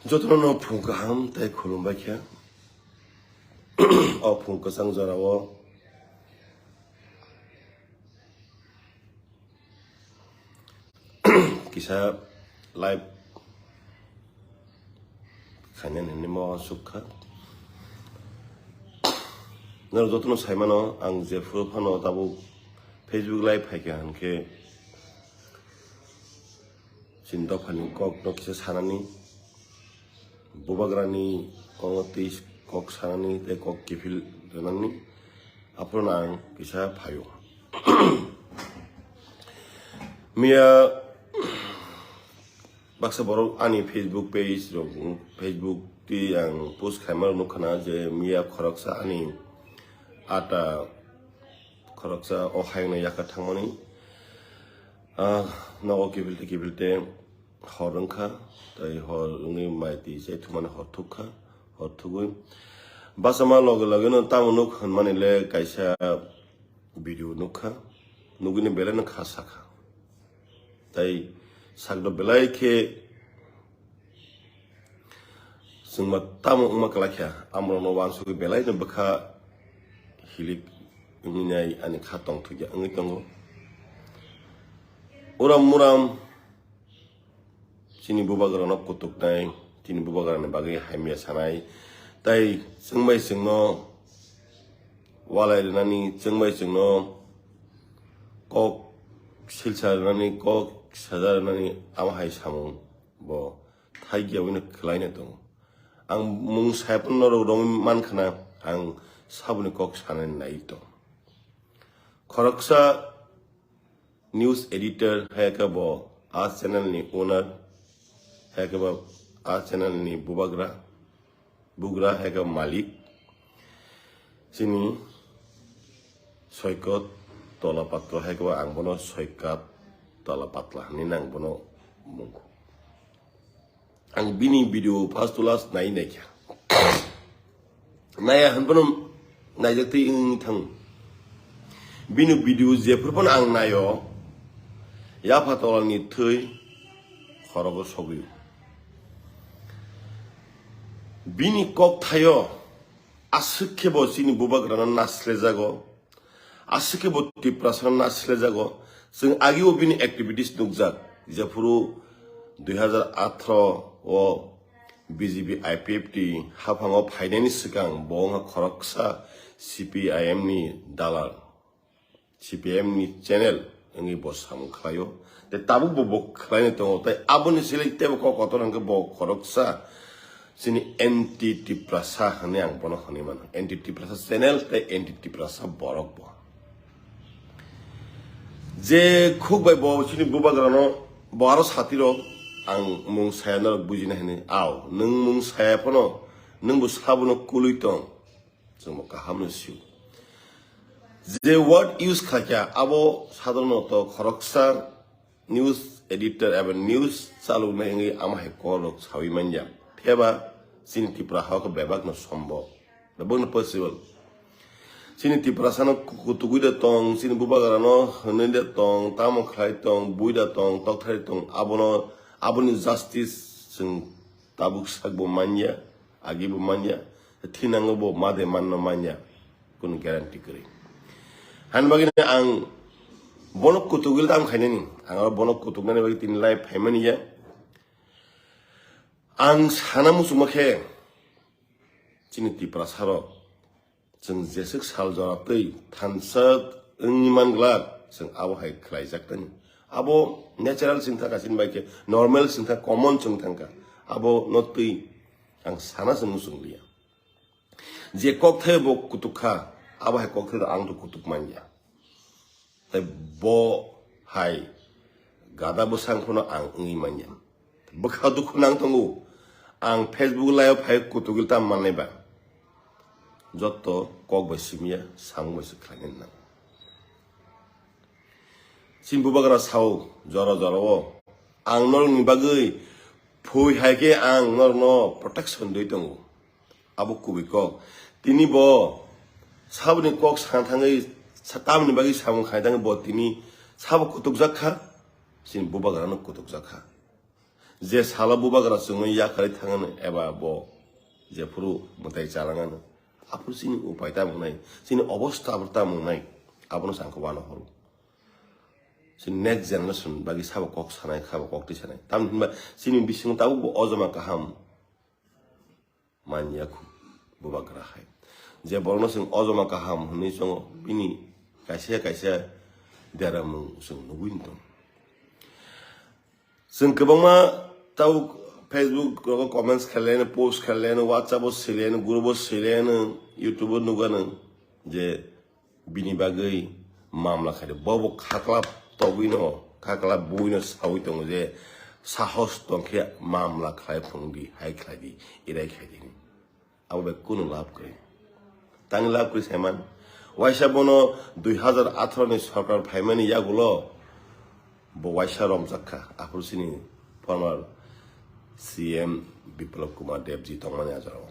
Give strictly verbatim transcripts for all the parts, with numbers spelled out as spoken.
Jotono no phung kaham tei khulumbai khe. O phung kwchang jorao kisa live khainani hinwi mo sukha. Norok jotono saimano, ang jephuru phano tabuk Facebook live phaikha hinkhe chini dophani kokno kisa sanani, bubagrani kokno twi kok sanani tei kok kiphil rwnani, aphuru ang kisa phaio. Miya baksa borok ani Facebook page rok, Facebook twi ang post khaima rok nukha na je miya khoroksa ani ata khoroksa o hayungno yakha thangmani, ah, nogo kiphil tei kiphil tei hor wngkha, tei hor wngwi mai twi se thumani hor thukha, hor thugwi bachama loge loge no tamo nuk hwnmani le kaisa video nukha, nugwini belai no kha sakha, tei sakno belai khe chwngma tamo wngma kwlai kha, amorokno uansugwi belai no bwkha hilik wngwi nai ani kha tongthokya wngwi tongo. Uram muram chini bubagrano kutuknai, chini bubagrani bagwi hamya sanai, tei chwngbai chwngno walai rwnani, chwngbai chwngno kok silsa rwnani, kok saja rwnani, amo hai samung bo thaikyawino khwlaino tongo. Ang mung saya phano norok romwi mankha na, ang saboni kok sanani nai tongo. Khoroksa news editor, hai khe bo a channel ni owner, hai khe bo a channel ni bubagra, bugra, hai khe malik. Chini Soikot Tola Patla, hai khe bo ang bono Soikat Tola Patla hinwi nang bono mung. Ang bini video first to last nai naikha. Naiya hwnphano naijak twi wng thang. Bini video jephuru phano ang naio, yapha tolani thwi khorogo sogwi. Bini kok thaio aswk khe bo chini bubagrano naslejago. Aswk khe bo Tiprasano naslejago. Chwng agio bini activities nukjak. Jephuru dui hazar atharo o B J P I P F T haphango phainani swkang bo wngkha khoroksa C P I M ni dalal, C P I M ni channel wngwi bo samung khlaio. Tei tabuk bo bo khlaina tongo. Tei aboni seleng teibo kok kotor hwnkhe bo khoroksa chini anti Tiprasa hwnwi ang bono hwnwi mano. Anti Tiprasa channel tei anti Tiprasa borok bo. Je khuk bai bo chini bubagrano bo aro satirok ang mung saya norok bujina hwnwi. Ao, nwng mung saya phano nwng bo sabono kulwi tong. Chwngbo kaham no sio. Je word use khlakya abo sadharonoto khoroksa news editor eba news chaloknai wngwi ama hai kok rok sawi manya. Phiyaba chini Tripura ha khe bebak no sombo, bebak no possible. Chini Tiprasa no kutugwi de tong, chini bubagra no hwnwi de tong, tamo khlai tong, bui da tong, tokthai tong, abono, aboni justice chwng tabuk sakbo manya. Agi bo manya, thinango bo made manno manya, kunu guarantee kwrwi. Hani bagwi ang bono kutugwi tam khainani, ang aro bono kutuknani bagwi tini live phaimani ya. Ang sana muchungma khe, chini Tiprasa rok, chwng jeswk sal jora twi thansa wngwi man glak, chwng abo hai khlaijak tani. Abo natural chwng thangkha, chini bai khe normal chwng thangkha, common chwng thangkha. Abo no twi ang sana se muchung liya. Je kok thaio bo kutuk kha, abo hai kok thaio ang to kutuk manya. Tei bo hai gada bwsang phano ang wngwi manya. Bwkha dukhu nang tongo. Ang Facebook live phai kutugwi tam mannai ba. Jotto kok bai simiya, samung bai se khlainani nang. Chini bubagra sao jora jora o. Ang norokni bagwi phui hai khe ang norokno protection dui tongo. Abo kubui kok. Tini bo saboni kok sana thangwi sa-, tamoni bagwi samung khai thangwi bo tini sabo kutukjak kha, chini bubagrano kutukjak kha. Je salo bubagra chwngno yakarwi thangano eba bo jephuru mwtai chalangano, aphuru chini upai tamo wngnai, chini obostha aphuru tamo wngnai, abono chwng khe uanw horo. Chini next generation bagwi sabo kok sanai, sabo kok twi sanai. Tamni hwnba chini bisingo tabukbo ojoma kaham manya khu bubagra hai. Je borokno chwng ojoma kaham hwnwi chongo, bini kaisa kaisa deramung chwng nugwi tong. Chwng kwbangma tabuk Facebook rogo comments khaileno, post khaileno, WhatsApp o swilaino, group o swilaino, YouTube o nugano je bini bagwi mamla khaidi. Bobo khaklap togwino, khaklap buino sawi tongo je sahos tongkhe mamla khlai phungdi, hai khlaidi, irai khlaidi. Abo bai kunu lab kwrwi. Tang lab kwrwi saiman. Waisa bono dui hazar atharo ni sorkar phaimani yagulo bo waisa romjak kha. Aphuru chini former C M Biplab Kumar Dev ji tongmani ajaro.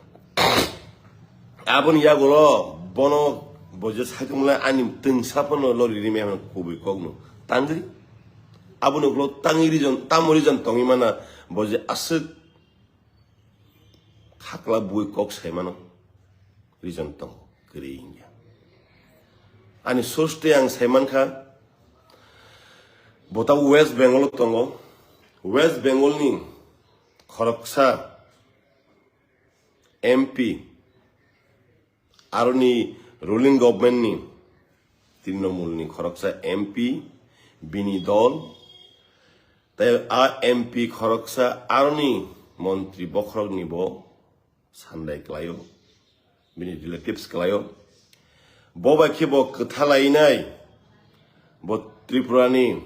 Aboni yagulo bono bo je saitung lai ani twngsa phano lori rimai hwnwi kubui kokno tangri. Aboni ulo tangwi reason, tamo reason tongwi mana bo je aswk khakla bui kok saimano reason tongo, kwrwi wngya. Ani source tei ang saimankha, bo tabuk West Bengal o tongo. West Bengal ni khoroksa M P, aroni ruling government ni Trinamool ni khoroksa M P, bini dol, tei a M P khoroksa aroni montri bokhorok ni bo sandai kwlaio, bini relatives kwlaio. Bo bai khe bo kwthalainai, bo Tripura ni,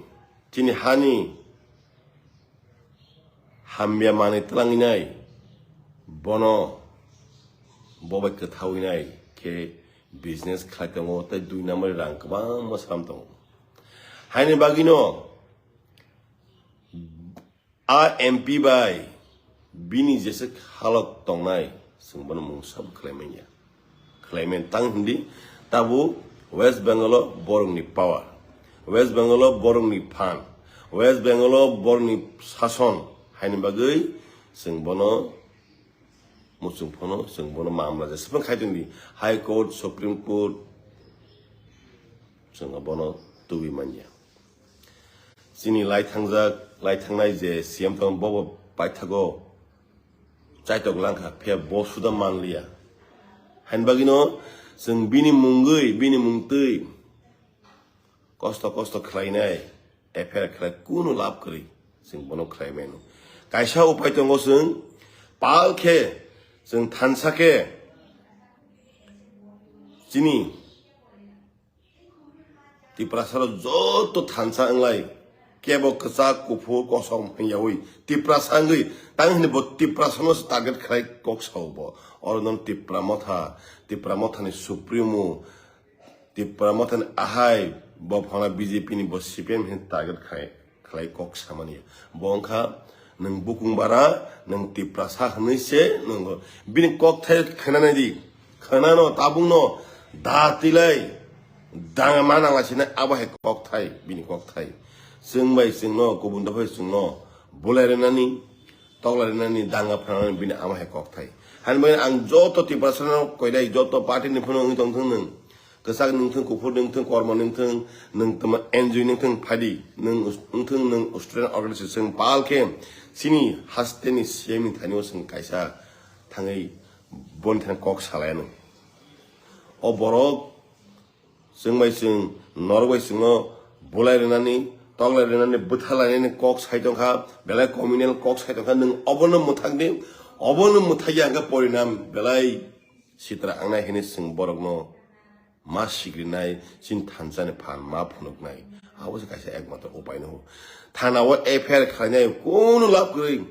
chini hani hamya manwi twlanginai, bono bo bai kwthawinai khe business khlai tongo, tei dui number rang kwbangma slam tongo. Haini bagwino a M P bai bini jesa halok tongnai, chwng bono mungsa bo khlai manya. Khlai manya tang hindi, tabuk West Bengal o borokni power, West Bengal o borokni phan, West Bengal o borokni sason haini bagwi chwng bono muchung phano, chwng bono mamla jesa phano khai tongdi, High Court, Supreme Court, chwng bono tubui manya. Chini lai thangjak, lai thangnai je C M tong bobo paithago chaitok langkha, phiya bo suda manliya. Hain bagwino chwng bini mungwi, bini mungtwi kosto kosto khlainai, F I R khlai kunu lab kwrwi, chwng bono khlai mano. Kaisa upai tongo chwng, pal khe chwng thansa khe chini Tiprasarok joto thansa wnglai, kebo kwchak, kuphur, kosom hwnyawi Tiprasa wngwi tang hwnwi bo Tiprasano se target khlai kok sao bo. Oro non Tipra Motha, Tipra Mothani Supremo, Tipra Mothani ahai bo phana B J P ni bo C P M hwnwi target khlai khlai kok samani. Bo wngkha nwng bukung bara, nwng Tiprasa hwnwi se nwng bini kokthai khwnanai di. Khwnano tabukno da tilai danga manang lai sinai abo hai kokthai bini kokthai. Chwng bai chwngno kubun dophai chwngno bulai rwnani, toklai rwnani, danga phanani bini amo hai kokthai. Hani bagwi ang joto Tiprasano koidai joto party ni phano wngwi tongthwng nwng. Kwchak nungthung, kuphur nungthung, kormo nungthung, nwng tamo N G O nungthung, phaidi, nwng us-, nungthung, nwng student organization pal khe chini hasteni C M ni thani o chwng kaisa thangwi boni thani kok salai anw. O borok chwng bai chwng norok bai chwngno bulai rwnani, toklai rwnani, bwtha lainani kok sai tongkha, belai communal kok sai tongkha, nwng obono mwthang di, obono mwthagya hwnkhe porinam belai sitra wngnai hwnwi chwng borokno ma sikrinai, chini thansa ni phan ma phunuknai. Abo se kaisa ekmatro upai no. Thana o F I R khlainai kunu lab kwrwi.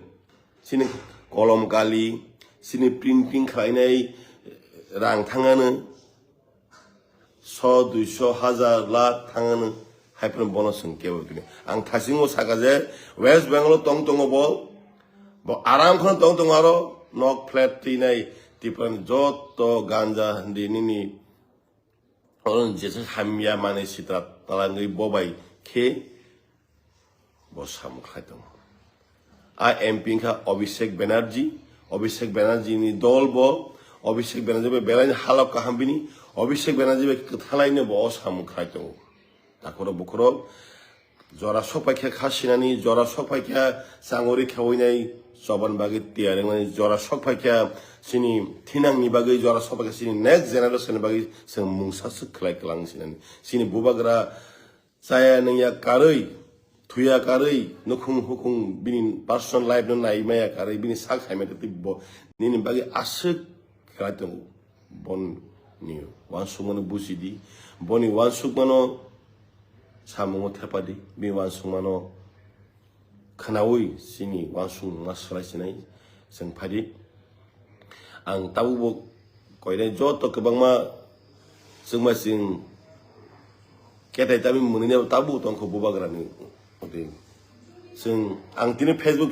Chini kolom kali, chini printing khlainai rang thangano, so, duiso, hajar, lakh thangano, hai phano bono chwng kebo kini. Ang thasingo saka je West Bengal o tong tongo bo, bo aram kheno tong tongo aro, nok flat twinai Tripura ni joto ganja handi nini Oro jesa hamya manwi sitra talangwi bo bai khe bo samung khlai tongo. A M P wngkha Abhishek Banerjee. Abhishek Banerjee ni dol bo. Abhishek Banerjee bai belai ni halok kaham bini. Abhishek Banerjee bai kwthalaino bo o samung khlai tongo. Takhorok bukhorok jora sokpaikha kha sinani, jora sokpaikha changori khawinai choban bagwi tiyar wngnai, jora sokpaikha chini thinangni bagwi, jora sokpaikha chini next generation ni bagwi chwng mungsa swk khlai kwlang sinani. Chini bubagra chaya nungya karwi, thuya karwi, nukhung hukhung bini personal life no nai maya karwi, bini sak hai maya twi bo nini bagwi aswk khlai tongo. Boni wansukmano buji di, boni wansukmano samungo thepa di, bini wansukmano khwnaui chini wansukma swlai sinai chwng phai di. Ang tabukbo koinai joto kwbangma chwngma chwng ketai tamni mwnwino tabuk tongkho bubagrani. Chwng ang tini Facebook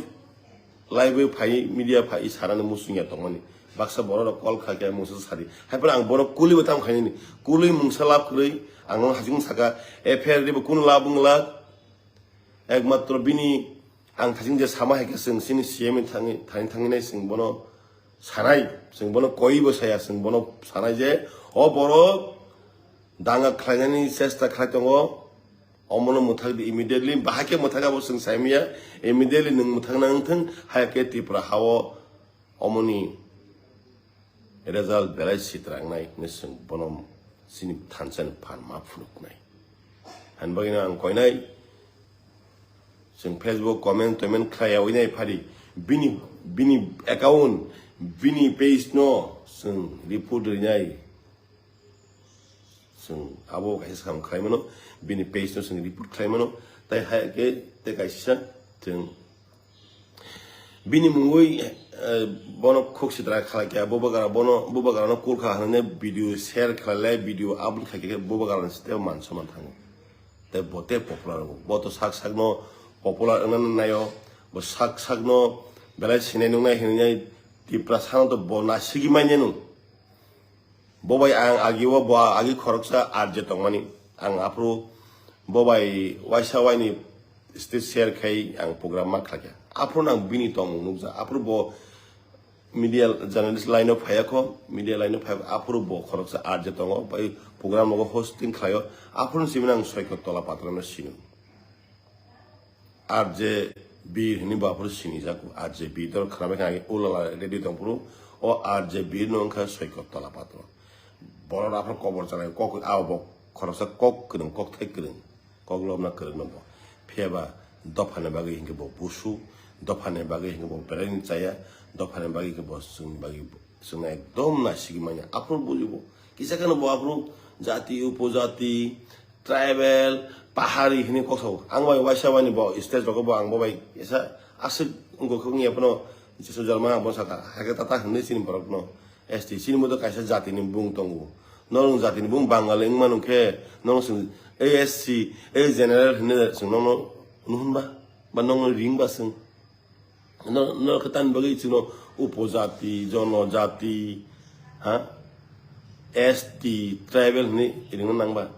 live bai phai media phai sanani muchungya tongmani. Baksa borok rok call kha khe mungsa sadi. Hai phano ang borok kuli bo tam khainani. Kuli mungsa lab kwrwi ang no hachung saka F I R ribo kunu lab wng lak. Ekmatro bini ang thaching je sama hai khe chwng chini C M ni thangwi thani thangwi nai chwng bono sanai. Chwng bono koi bo saya, chwng bono sanai je o borok danga khlainani chesta khlai tongo. Omono mwthak di immediately, bahai khe mwthak abo chwng saimaya, immediately nwng mwthak nang thung, hai khe Tripura hao omoni result belai sitra wngnai hinwi chwng bono chini thansa ni phan ma phunuknai. Hani bagwino ang koinai chwng Facebook comment toment khlai yawi nai phari bini, bini account, bini page no chwng report rinai. Chwng abo kaisa sam khlai mano, bini page no chwng report khlai mano, tai hai khe tei kaisa chwng bini mungwi, eh, bono khuk sitra khlai khe, bubagra bono, bubagra no kul kha hwnwi video share khlai lai, video upload khai khe bubagra ni site man soman thango. Tei bo tei popular wngo, bo to sak sak no popular wngna naio, bo sak sak no belai sinai nungnai hinwi Tiprasa no to bo na sigi manya nung. Bo bai ang agi o bo agi khoroksa R J tongmani. Ang aphuru bo bai waisa waini stage share khai ang program ma khlakya. Aphuru ang bini tongmung nukja. Aphuru bo media journalist line o phaiya kho, media line o phaiya kho. Aphuru bo khoroksa R J tongo, bai program nogo hosting khlaio. Aphuru simi ang Soikot Tola Patra no sino. R J Bir hwnwi bo aphuru sinijago. R J Bir doro khwnamai kha ulala radio tongphuru. O R J Bir no wngkha Soikot Tola Patro. Borok aphuru kobor chanai kok, abo bo khoroksa kok kwrwng, kok thai kwrwng, kok lobna kwrwng no bo. Phiya ba dophani bagwi hinkhe bo busu, dophani bagwi hinkhe bo belaini chaya, dophani bagwi hinkhe bo chwngni bagwi Chwngno ekdom naisigi manya. Aphuru bujibo. Kisa kheno bo aphuru jati, upojati, tribal, pahari hinwi kok sao. Ang bai waisa waini bo stage rogo bo ang bo bai kisa aswk wngkha wngya phano Jisu jorma ang bo saka. Hakhe tata hinwi chini borokno S T. Chini bo to kaisa jatini bung tongo. Norok jatini bung Bangali wngmano khe norok chwng A S C, A general hinwi chwng nono nuhunba? Ba nongno ringba chwng? No, no, khe tamni bagwi chwngno upojati, jonojati, ha? S T, tribal hinwi ringna nangba?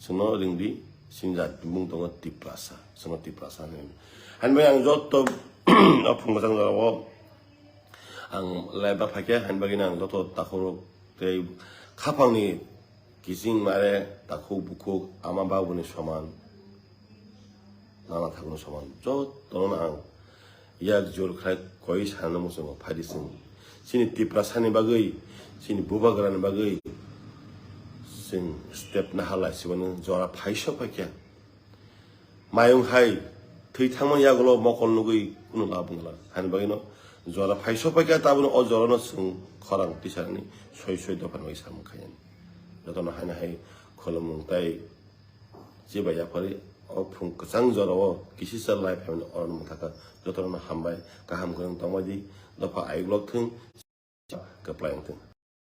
Chwngno ringdi, chini jati bumung tongo Tiprasa, chwngno Tiprasa hinwi. Hani bagwi ang joto o phung bwsang jorao ang live-o phaikhe, hani bagwino ang joto takhuk tei khaphangni kiching mare takhuk bukhuk ama babuni soman. Nana thangno soman jotono ang yak jor khlai koi sana muchungo phaidi chwng. Chini Tiprasani bagwi, chini bubagrani bagwi chwng step naha lai sibano jora phaiso phaikha. Mayung hai thwi thangmani yagulo mokol nugwi kunu lab wngla. Hani bagwino jora phaiso phaikha tabukno o jorano chwng khorang tisani soi soi dophani bagwi samung khainani. Jotono haino hai khulumung tei Chibai yaphari o phung kwchang jorao kisisa live phaimani oro mwthaka jotono hambai kaham kwrwng tongmadi dopha ayuk lok thung kwplai wng thung.